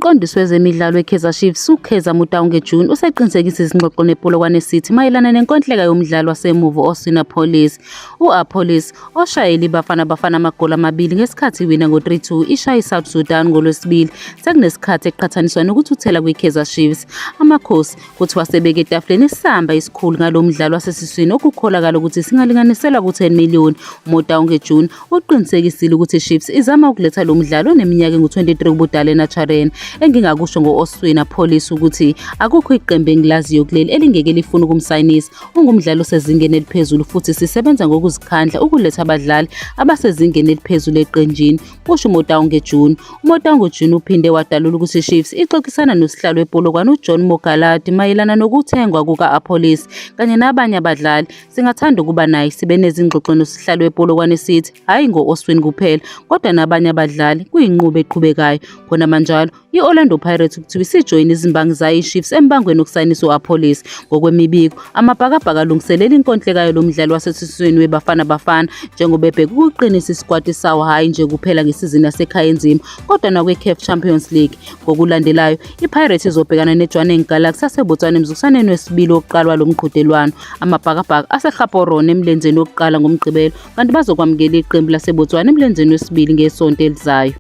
Umqondisi wezemidlalo weKaizer Chiefs, uKaizer Motaung June, useqinisekise izingxoxo nePolokwane City mayelana nenkontileka yomdlali wasemuva u-Oswin Appollis. U-Appollis, oshayele iBafana Bafana amagoli amabili ngesikhathi iwina ngo-3-2 ishaya iSouth Sudan ngoLwesibili, sekunesikhathi eqhathaniswa nokuthuthela kwiKaizer Chiefs. Amakhosi kuthiwa sebeke etafuleni isamba esikhulu ngalo mdlalo wasesiswini okukholakala ukuthi singalinganiselwa ku-10 million. UMotaung June uqinisekisile ukuthi iChiefs izama ukuletha lo mdlalo oneminyaka engu-23 ubudala eNaturena. Engingakusho ngo-Oswin Appollis ukuthi akukho iqembu engilaziyo kuleli elingeke lifune ukumsayinisa. Ungumdlali osezingeni eliphezulu futhi sisebenza ngokuzikhandla ukuletha abadlali abasezingeni eliphezulu eqenjini, kusho uMotaung June. UMotaung June uphinde wadalula ukuthi iChiefs ixoxisana nosihlalo wePolokwane uJohn Mogaladi mayelana nokuthengwa kuka-Appollis kanye nabanye abadlali. Singathanda ukuba naye sibe nezingxoxo nosihlalo wePolokwane City, hhayi ngo-Oswin kuphela kodwa nabanye abadlali, kuyinqubo eqhubekayo. Khonamanjalo, i-Orlando Pirates kuthiwa isijoyine izimbangi zayo iChiefs embangweni wokusayinisa u-Appollis. Ngokwemibiko, amabhakabhaka alungiselela inkontileka yalo mdlali wasesiswini weBafana Bafana njengoba ebheke ukuqinisa isikwati sawo hhayi nje kuphela ngesizini yasekhaya enzima kodwa nakwi-CAF Champions League. Ngokulandelayo, iPirates izobhekana neJwaneng Galaxy yaseBotswana emzuliswaneni wesibili wokuqala walo mqhudelwano. Amabhakabhaka aseGaborone emlenzeni wokuqala ngoMgqibelo kanti bazokwamukela iqembu laseBotswana emlenzeni wesibili ngesonto elizayo.